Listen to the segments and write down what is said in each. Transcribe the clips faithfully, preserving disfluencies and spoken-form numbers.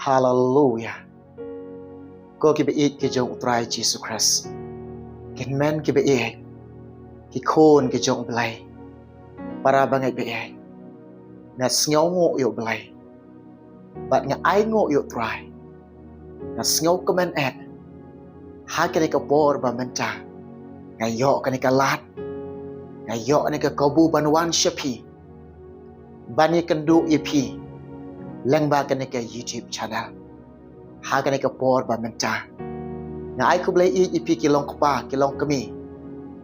Haleluya. Ko ki ba ïeit ki jong U Trai Jisu Khrist, ki hynmen ki ba ïeit, ki khun ki jong U Blei, para bangeit ba ïeit, nga sngewnguh ïa U Blei bad nga ainguh ïa U Trai. Nga sngewkmen eh ha kane ka por ba mynta nga ïoh kane ka lad, nga ïoh kane ka kabu ban wan sha phi, ban ïakynduh ïa phi lyngba kane ka YouTube channel. Ha kane ka por ba mynta nga ai khublei ïa phi ki long kpa, ki long kmie,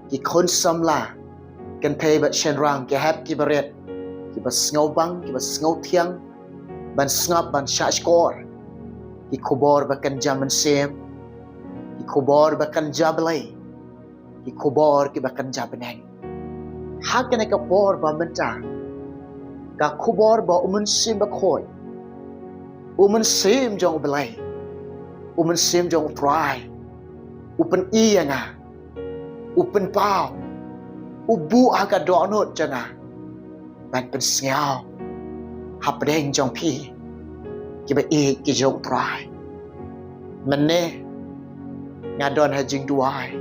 ki khun samla, kynthei bad shynrang, ki hep ki barit, ki ba sngewbang, ki ba sngewthiang ban sngap, ban shahshkor ki khubor ba kynja mynsiem, ki khubor ba kynja Blei, ki khubor ki ba kynja bneng. Ha kane ka por ba mynta ka khubor ba U Mynsiem Bakhuid, U Mynsiem jong U Blei, U Mynsiem jong U Trai u pyni ïa nga, u pynpaw, u buh ha ka dohnud jong nga ban pynsngew hapdeng jong phi ki ba ïeit ki jong U Trai. Mynne nga don ha jingduwai,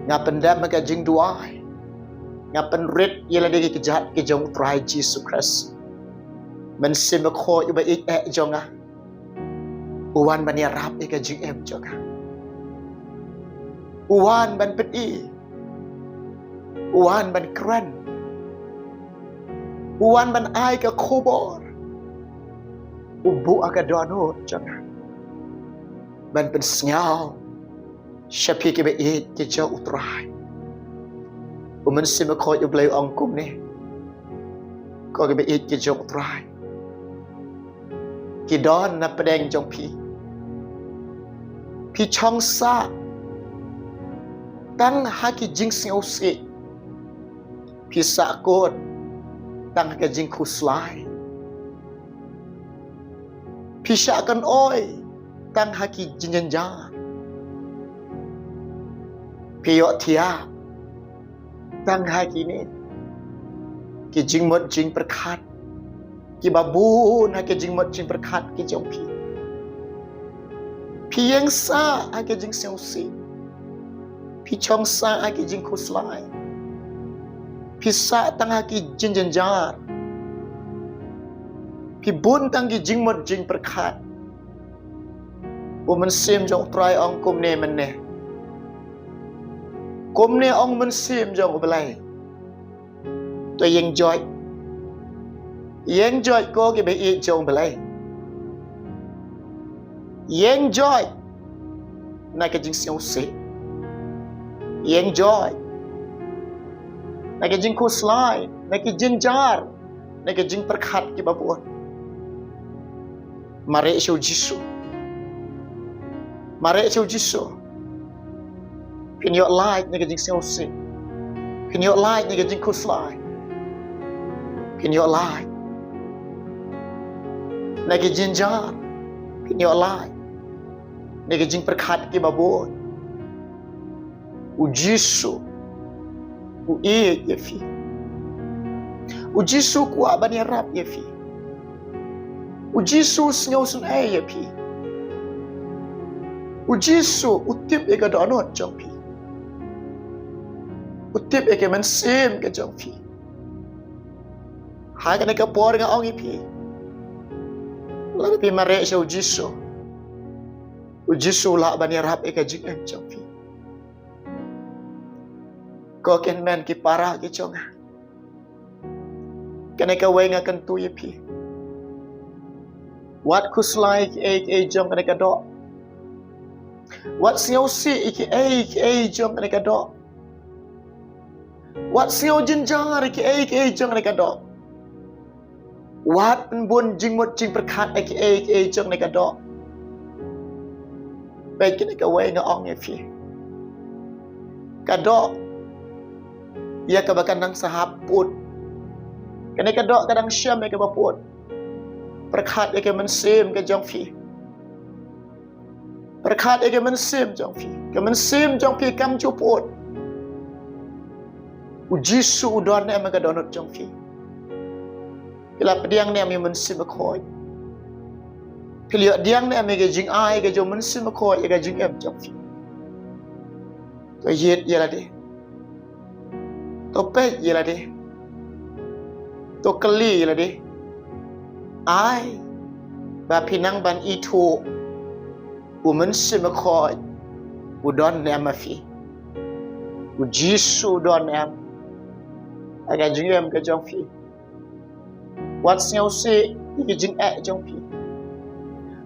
nga pyndem ha ka jingduwai, nga pynrit ïa lade ki kjat ki jong U Trai Jisu Khrist. Mynsiem Bakhuid u ba ïeit eh jong nga, u wan ban ïarap ïa ka jingim jong nga. U wan ban pyni, u wan ban kren, u wan ban ai ka khubor, u buh ha ka dohnud jong nga ban pynsngew sha phi ki ba ïeit ki jong U Trai. U Mynsiem Bakhuid U Blei u ong kumne, ko ki ba ïeit ki jong U Trai, ki don na pdeng jong phi. Phi chong sah tang ha ki jingsngewsih, phi sah kut tang ha ki jingkhuslai, phi sah kynoi tang ha ki jingjynjar, phi ïohthiah tang ha kine ki jingmut jingpyrkhat ki ba bun ha ki jingmut jingpyrkhat ki jong phi. Phi ïeng sah ha ki jingsngewsih, phi chong sah ha ki jingkhuslai, phi sah tang ha ki jingjynjar, phi bun tang ki jingmut jingpyrkhat. U Mynsiem jong U Trai ong kumne mynne, kumne ong Mynsiem jong U Blei. To ïeng joit, ïeng joit ko ki ba ïeit jong U Blei, ïeng joit na ki jingsngewsih, ïeng joit na ki jingkhuslai, na ki jingjynjar, na ki jingpyrkhat ki ba bun. Mareh sha U Jisu, mareh sha U Jisu. Phin ïoh lait na ki jingsngewsih, phin ïoh lait na ki jingkhuslai, phin ïoh lait na ki jingjynjar, phin ïoh lait na ki jingpyrkhat ki ba bun. U Jisu u ïeit ïa phi. U Jisu u kwah ban ïarap ïa phi. U Jisu u sngewsynei ïa phi. U Jisu u tip ïa ka dohnud jong phi, u tip ïa ka mynsiem ka jong phi. Ha kane ka por nga ong ïa phi, lada phi mareh sha U Jisu, U Jisu u lah ban ïarap ïa ka jingim jong phi. Ko ki hynmen ki para ki jong nga, kane kawei nga kyntu ïa phi, wat khuslai ïa kiei kiei jong kane ka doh. Wat sngewsih ïa kiei kiei jong kane ka doh. Wat sngewjynjar ïa kiei kiei jong kane ka doh. Wat pynbun jingmut jingpyrkhat ïa kiei kiei jong kane ka doh. Peit, kane kawei nga ong ïa phi, ka doh ïa kaba kan nang sahap pud. Kane ka doh ka dang shem ïa kaba pud. Pyrkhat ïa ka mynsiem ka jong phi. Pyrkhat ïa ka mynsiem jong phi. Ka mynsiem jong phi kam ju pud. U Jisu u don ne em ha ka dohnud jong phi? Phi la pdiang ne em ïa u Mynsiem Bakhuid? Phi la ïoh pdiang ne em ïa ka jingai ka jong u Mynsiem Bakhuid ïa ka jingim jong phi? To ïit ïa lade. To peit ïa lade. To kylli ïa lade. Ai ba phi nang ban ithuh, u Mynsiem Bakhuid u don ne em ha phi? U Jisu u don ne em ha ka jingim ka jong phi? Wat sngewsih ïa ka jingeh jong phi.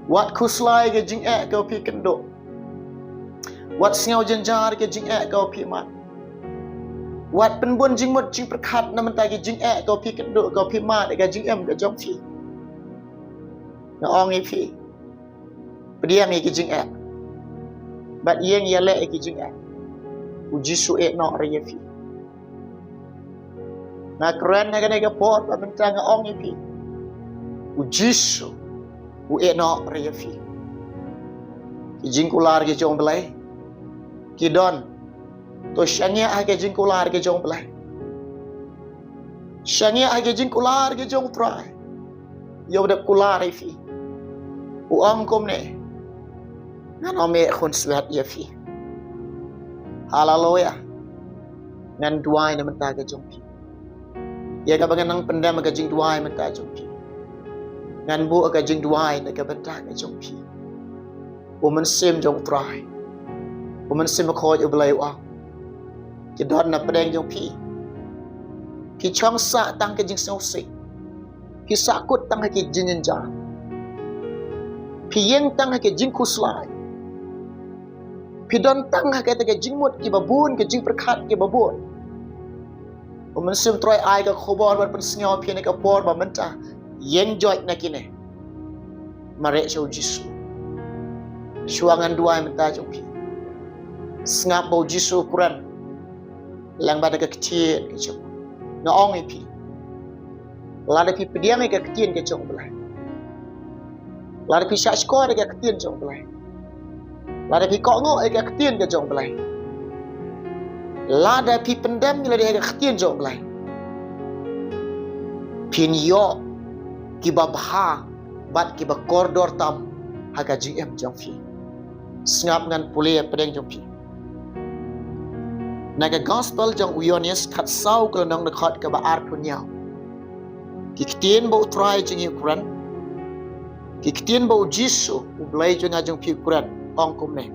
Wat khuslai ïa ka jingeh kaba phi kynduh. Wat sngew jynjar ïa ka jingeh kaba phi mad. Wat pynbun jingmut jingpyrkhat na ka bynta ka jingeh kaba phi kynduh, kaba phi mad ïa ka jingim ka jong phi. Nga ong ïa phi, pdiang ïa ka jingeh bad ïeng ïaleh ïa ka jingeh. U Jisu u ïehnoh ruh ïa phi. Nga kren ha kane ka por ba mynta nga ong ïa phi, u Jisu u ïehnoh ruh ïa phi. Ki jingkular ki jong u Blei ki don. To shaniah ha ki jingkular ki jong u Blei. Shaniah ha ki jingkular ki jong u Trai. Ïa u dep kular ïa phi, u ong kumne: Ngan ym ïeh khunswet ïa phi. Haleluia. Ngan duwai na ka bynta ka jong phi. Ïa kaba ngan nang pyndem ka jingduwai na ka bynta jong phi. Ngan buh ka jingduwai na ka bynta ka jong phi. U Mynsiem jong u Trai, u Mynsiem Bakhuid u Blei u ong, ki don na pdeng jong phi. Phi shong sah tang ha ki jingsngewsih. Phi sahkut tang ha ki jingjynjar. Phi ïeng tang ha ki jingkhuslai. Phi don tang ha kita ki jingmut kiba bun, ki jingpyrkhat kiba bun. U Mynsiem Trai ai ka khubor ban pynsngew ïa phi ha kane ka por ba mynta: Ïeng joit na kine. Mareh sha u Jisu. Shuwa ngan duwai na ka bynta jong phi. Sngap ba u Jisu u kren lyngba da ka ktien ka jong u. Nga ong ïa phi, lada phi pdiang ïa ka ktien ka jong u Blei, lada phi shahshkor ïa ka ktien jong u Blei, lada phi kohnguh ïa ka ktien ka jong u Blei, lada phi pyndem ïa lade ha ka ktien jong u Blei, phin ïoh kiba bha bad kiba kordor tam ha ka jingim jong phi. Sngap, ngan pule hapdeng jong phi na ka Gospel jong u Ïoannis khatsaw, ka lynnong dkhot kaba arphew hynñiew. Ki ktien ba u Trai jong ngi u kren, ki ktien ba u Jisu u Blei jong nga jong phi u kren, ong kumne: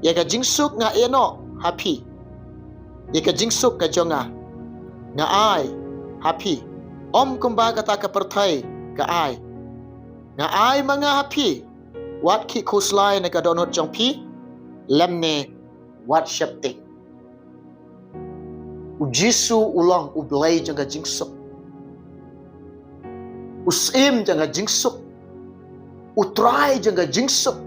Ïa ka jingsuk nga ïehnoh ha phi, ïa ka jingsuk ka jong nga nga ai ha phi, ym kumba kata ka pyrthei ka ai. Nga ai ma nga ha phi, wat khih khuslai na ka dohnud jong phi, lymne wat sheptieng. U Jisu u long u Blei jong ka jingsuk, u Syiem jong ka jingsuk, u Trai jong ka jingsuk,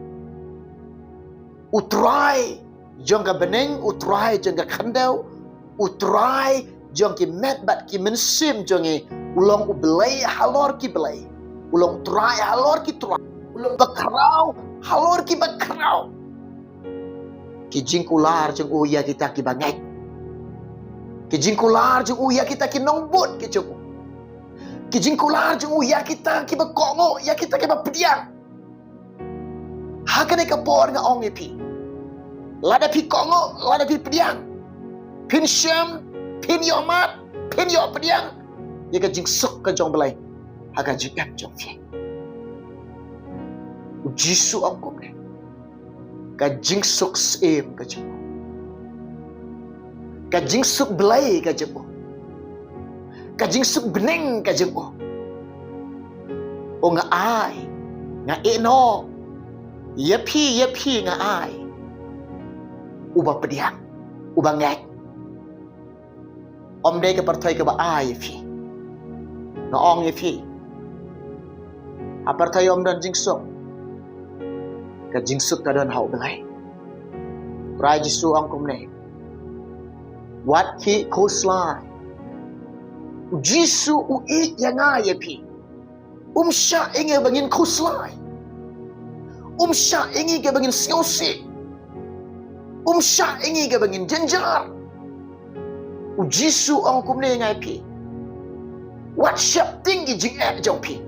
u Trai jong ka bneng, u Trai jong ka khyndew, u Trai jong ki met bad ki mynsiem jong ngi. U long u Blei halor ki blei, u long u Trai halor ki trai, u long bakhraw halor ki bakhraw. Ki jingkular jong u ïa kita kiba ngeit. Ki jingkular jong u ïa kita ki nongbud ki jong u. Ki jingkular jong u ïa kita kiba kohnguh, ïa kita kiba pdiang. Ha kane ka por nga ong ïa phi, lada phi kohnguh, lada phi pdiang, phin shem, phin ïoh mad, phin ïoh pdiang ïa ka jingsuk ka jong u Blei ha ka jingim jong phi. U Jisu u ong kumne: Ka jingsuk Syiem ka jong u, ka jingsuk Blei ka jong u, ka jingsuk bneng ka jong u, u nga ai, nga ïehnoh ïa phi, ïa phi nga ai uba pdiang, uba ngeit. Ym dei ka pyrthei kaba ai ïa phi. Nga ong ïa phi, ha pyrthei ym don jingsuk. Ka jingsuk ka don ha u Blei. Trai Jisu u ong kumne: Wat khih khuslai. U Jisu u ïeit ïa nga ïa phi. Um shah ïa ngi ba ngin khuslai. Um shah ïa ngi ba ngin sngewsih. Um shah ïa ngi ba ngin jynjar. U Jisu u ong kumne ïa nga ïa phi: Wat sheptieng ki jingeh jong phi.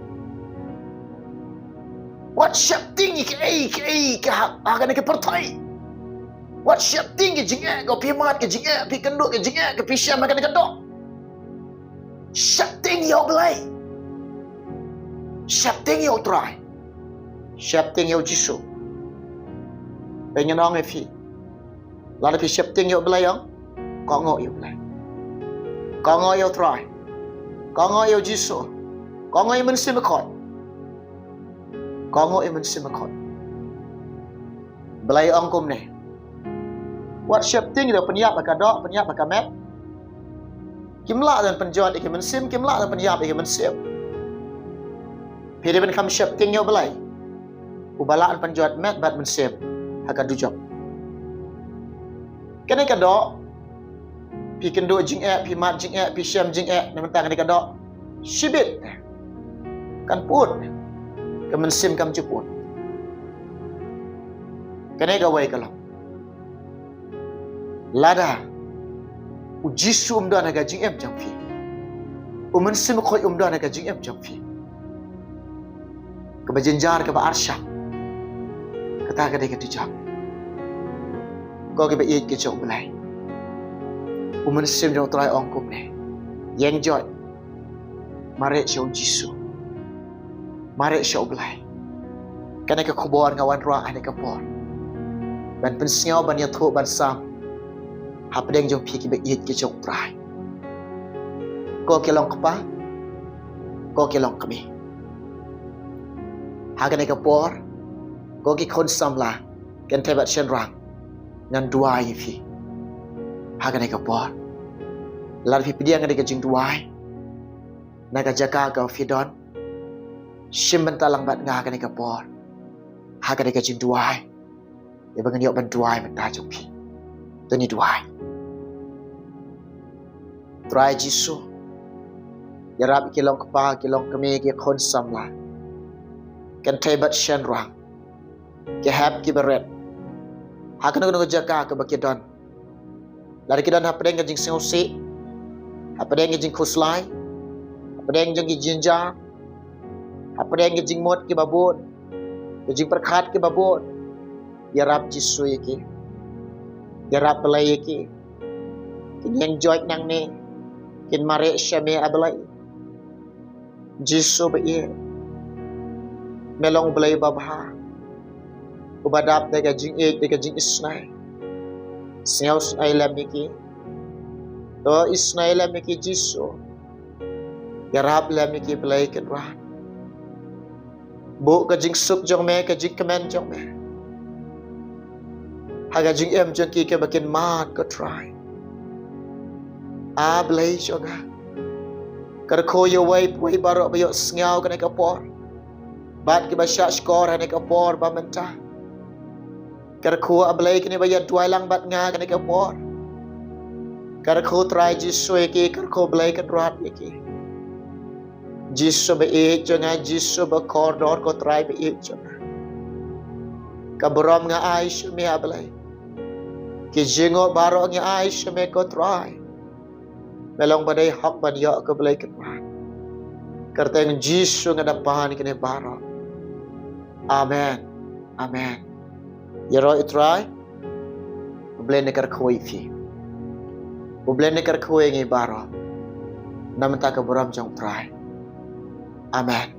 Wat sheptieng ïa kaei kaei ka ha, ha kane ka pyrthei. Wat sheptieng ïa ka jingeh, ka phi mad, ka jingeh phi kynduh, ka jingeh ka phi shem ha kane ka doh. Sheptieng ïa U Blei. Sheptieng ïa U Trai. Sheptieng ïa U Jisu. Pynïaid ong ïa phi. Lada phi sheptieng ïa U Blei ong, kohnguh ïa U Blei. Kohnguh ïa U Trai. Kohnguh ïa U Jisu. Kohnguh ïa U Mynsiem Bakhuid. Kohnguh ïa U Mynsiem Bakhuid. Blei ong kumne. Wat sheptieng ïa u pynïap ha ka doh, pynïap ha ka met. Kim lah ban pynjot ïa ki mynsiem, kim lah ban pynïap ïa ki mynsiem. Phi dei ban kham sheptieng ïa U Blei. Uba lah ban pynjot met bad mynsiem ha ka dujok. Kane ka doh, phi kynduh jingeh, phi mad jingeh, phi shem jingeh, na bynta kane ka doh. Shibit kan pud, ka mynsiem kam ju pud. Kane kawei ka long. Lada U Jisu um don ha ka jingim jong phi, U Mynsiem Bakhuid um don ha ka jingim jong phi, kaba jynjar kaba arshah, kata ka dei ka dujok. Ko kiba ïeit ki jong U Blei, U Mynsiem jong U Trai ong kumne. Ïeng joit. Mareh sha U Jisu. Mareh sha U Blei. Kane ka khubor nga wanrah ha kane ka por ban pynsngew, ban ïathuh, ban sam hapdeng jong phi kiba ïeit ki jong U Trai. Ko ki long kpa, ko ki long kmie. Ha kane ka por, ko ki khun samla, kynthei bad shynrang, ngan duwai ïa phi ha kane ka por. Lada phi pdiang ïa ka jingduwai na ka jaka kaba phi don, shim bynta lang bad nga ha kane ka por ha kane ka jingduwai, ïa ba ngan ïoh ban duwai mynta jong phi. To ngin duwai. Trai Jisu, ïarap ïa ki long kpa, ki long kmie, ki khun samla, kynthei bad shynrang, ki hep ki barit, ha kano kano ka jaka kaba ki don. Lada ki don hapdeng ka jingsngewsih, hapdeng ka jingkhuslai, hapdeng jong ki jingjia, hapdeng ka jingmut kiba bun, ka jingpyrkhat kiba bun, ïarap Jisu ïa ki. Ïarap Blei ïa ki. Kin ïeng joit nangne, kin mareh sha me, A Blei. Jisu ba ïeit, me long Blei babha, uba dap da ka jingïeit, da ka jingisnei. Sngewsnei lem ïa ki. To isnei lem ïa ki Jisu. Ïarap lem ïa ki Blei Kynrad. Buh ka jingsuk jong me, ka jingkmen jong me ha ka jingim jong ki kaba kin mad, ko Trai. A Blei jong nga, kyrkhu ïa uwei pa uwei baroh ba ïohsngew kane ka por bad kiba shah shkor ha kane ka por ba mynta. Kyrkhu A Blei kine ba ïa duwai lang bad nga ha kane ka por. Kyrkhu Trai Jisu ïa ki, kyrkhu Blei Kynrad ïa ki. Jisu ba ïeit jong nga, Jisu ba kordor, ko Trai ba ïeit jong nga. Ka burom nga ai sha me, A Blei. Ki jingïoh baroh nga ai sha me, ko Trai. Me long ba dei hok ban ïoh, ko Blei Kynrad. Kyrteng Jisu nga da pan kine baroh. Amen. Amen. Ïaroh ïa U Trai. U Blei un kyrkhu ïa phi. U Blei un kyrkhu ïa ngi baroh na bynta ka burom jong U Trai. Amen.